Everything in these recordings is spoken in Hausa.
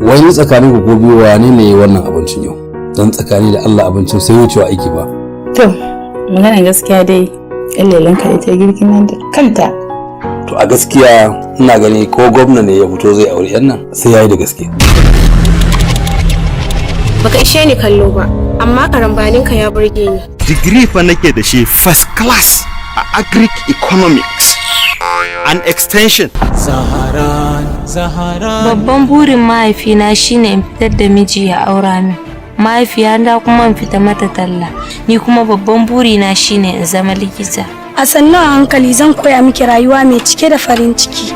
Wani tsakanin ku ko biyu wane ne wannan abincin yau? Don tsakani da Allah abincin sai wucewa aiki ba. To, maganar gaskiya dai, yan lelen ka ita girkin nan da kanta. To a gaskiya ina gani ko gwamna ne ya fito zai aure yan nan sai yayi da gaske. Baka ishe ni kallo ba, amma karambaninka ya burge ni. Digiri fa nake da shi, first class a agric economics and extension. Babban burin mahaifina shine in fitar da miji ya aura min. Mahaifiyata kuma in fita mata talla. Ni kuma babban burina shine in zama likita. A sannu a hankali zan koya miki rayuwa mai cike da farin ciki.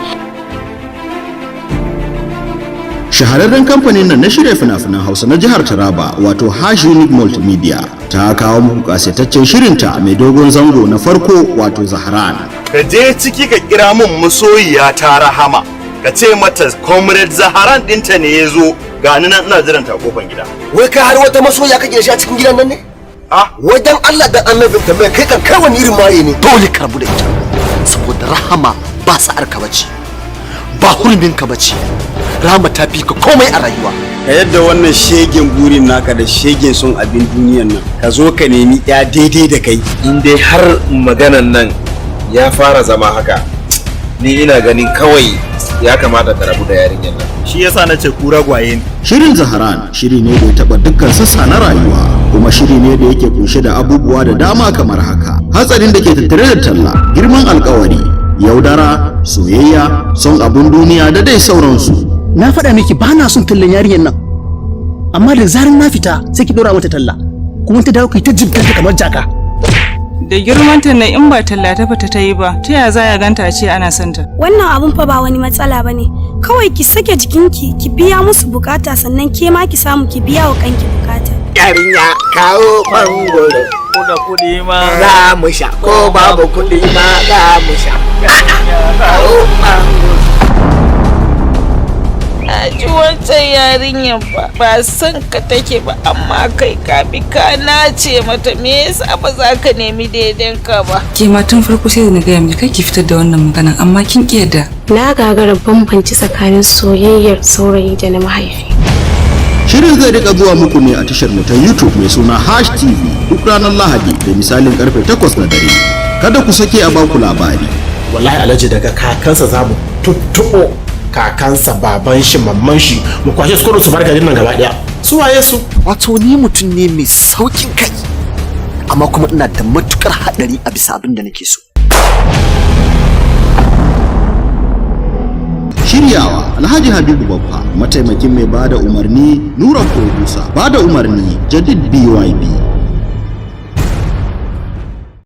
Shahararren kamfanin nan na shirya fina-finan Hausa na jihar Taraba, wato Hash Unique Multimedia, ta kawo muku kasaitaccen shirinta mai dogon zango na farko, wato Zahran. Ka je ciki ka kira min masoyiya ta Rahama, ka ce mata Comrade Zaharan ɗinta ne ya zo. Ga ni nan ina jiran ta a kofar gida. Wai kai har wata masoya kake da shi a cikin gidan nan ne? Ah, wai dan Allah dan annabin tambaya, kai kan kai wani irin maye ne? Dole ka rabu da ita, saboda Rahama ba sa'ar ka bace, ba hurumin ka bace. Rahama ta fi ka komai a rayuwa. Ka yadda wannan shegen burin naka da shegen son abin duniyan nan, ka zo ka nemi ya daidai da kai. In dai har maganan nan ya fara zama haka, ni ina ganin kawai ya kamata ka rabu da yarinyar nan. Shi yasa na ce kura gwaye ne. Shirin Zaharan shiri ne da ya taɓa dukkan sassa na rayuwa, kuma shiri ne da yake kunshe da abubuwa da dama kamar haka: hatsarin da ke tattare da talla, girman alkawari, yaudara, soyayya, son abun duniya da dai sauransu. Na faɗa miki ba na son tallan yarinyar nan, amma da zarar na fita sai ki ɗora mata talla, kuma ta dawo kai ta jibganta kamar jaka. Da girmanta nan in ba talla ta fita ta yi ba, ta ya za ya ganta a ce ana son ta? Wannan abun fa ba wani matsala bane. Kawai ki sake jikinki ki biya musu bukata, sannan ke ma ki samu ki biya wa kanki bukata. Yarinya, kawo mangoro. Ko da kuɗi ma za mu sha, ko babu kuɗi ma za mu sha. Kawo mangoro. Na ji wancan yarinyar ba ba son ka take ba, amma kai ka bi ka nace mata. Me yasa ba za ka nemi daidan ka ba? Ke ma tun farko sai da na gaya miki kai ki fitar da wannan magana, amma kin ki yadda. Na gagara bambanci tsakanin soyayyar saurayi da na mahaifi. Shirin zai rika zuwa muku ne a tashar mu ta YouTube mai suna Hash TV duk ranar Lahadi da misalin karfe 8 na dare. Kada ku sake a baku labari. Wallahi alhaji, daga kakansa za mu tuttuɓo kakansa, baban shi, mamman shi, mu kwashe su kudu su bar garin nan gaba daya. Su waye su? Wato ni mutum ne mai saukin kai, amma kuma ina da matukar hadari a bisa abin da nake so. Shiryawa Alhaji Habibu Babba, mataimakin mai bada umarni Nura Producer, bada umarni Jadid BYB.